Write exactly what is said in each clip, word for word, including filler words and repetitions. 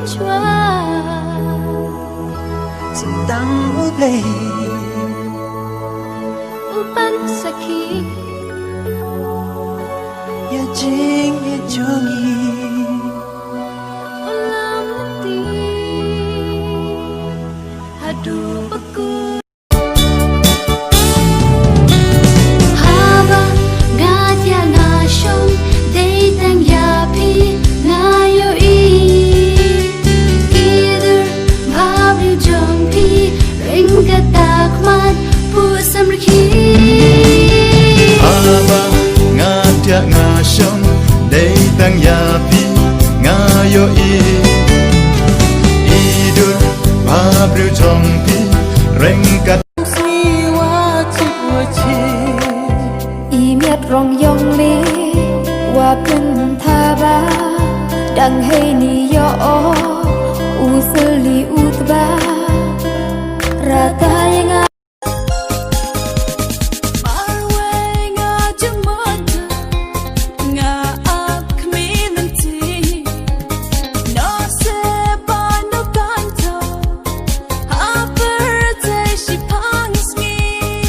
Shuwa. Sngewtang U Blei u ban sakhi ïa jingïeit jong ngi. U lam lynti haduh ba kut. Haba nga thiah nga shong, dei tang ïa phi nga ïohi. Ki dur bhabriew jong phi, ryngkat khmat phuh samrkhie. Haba nga thiah nga shong, dei tang ïa phi nga ïohi. Ki dur bhabriew jong phi, ryngkat. Sngi wa chip wa chip. I miat rong yong me wa pynthaba. Dang hei ni yo o u seli u tba. Rata ïa nga. Marwei nga jemot nga ap khmih lynti. No se ba no kanto. Haper te shipang sngi.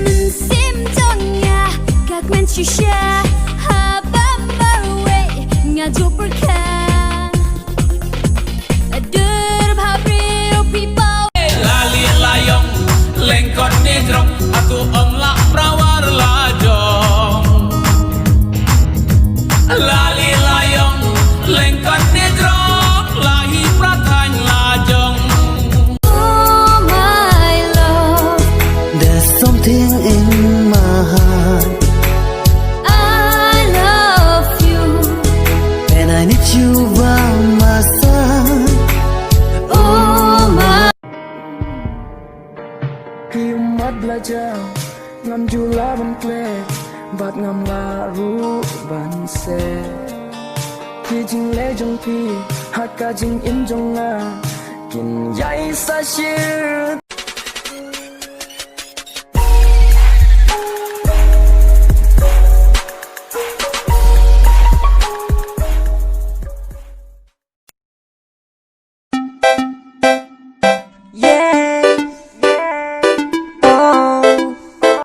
Mynsiem jong nga ka kmen shisha. Haba marwei nga ju pyrkhat. Dur bhabriew phi paw. Lali la ïong, lyngkot ne jrong, hato ym lah pra war la jong. Lali la ïong, lyngkot ne jrong, la hi pra thaiñ la jong. Oh my love. There's something in my heart. I love you. And I need you by my side. Oh my. Ki ummat la jam, ngam ju lah ban klet, bad ngam lah ruh ban seh. Ki jingleh jong phi ha ka jingim jong nga, kin ïai sa shir